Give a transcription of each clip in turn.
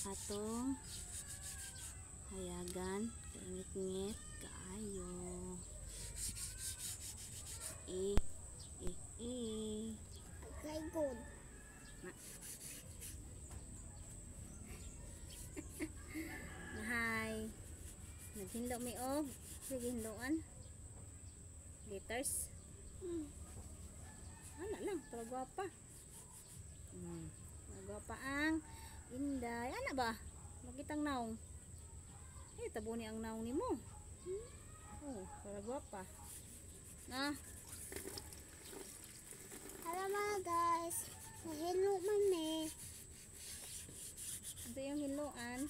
Atong hayagan, kaingit-ngit kaayo. Eh, eh, eh. Okay, good. Hi. Naghinlo mi og sige hinloan. Letters. Ana lang para gwapa. Para gwapa ang Inday. Ana ba? Makitang naong. Eh, tabo ni ang naong nimo. Oh, para gwapa. Na, Hello mga guys. Nahilo man eh. Ano yung hinloan?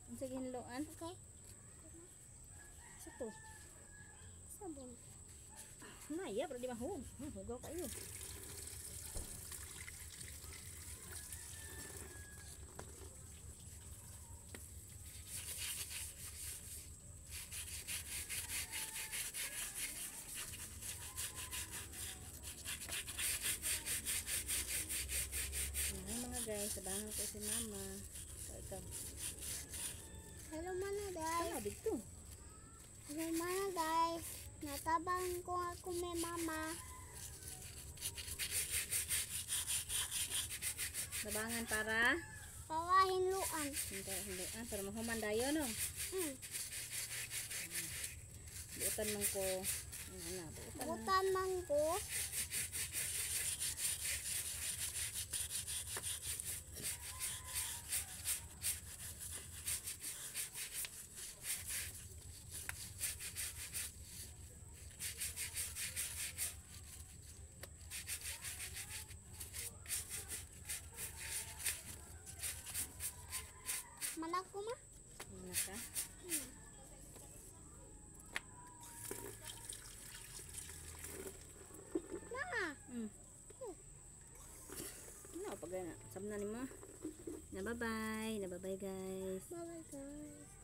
Ano sa hinloan? Okay. Sa to? Sabon. Naya, pero di mahug. Hugaw kayo. Ayan mga guys, sabahan ko si mama. Ikaw, ikaw. Hello mga guys. Tama, dito. Hello mga guys. Natabang ko ako may mama. Sabangan para? Para hinluan. Hindi, hindi. Ah, para mahuman dayon, no? Buutan man ko. Ano na, buutan na. Butan man ko. Manak ko ma? Ano ka? Ma! Ano pag na? Sabna ni mo. Na bye-bye. Na bye-bye guys. Bye-bye guys.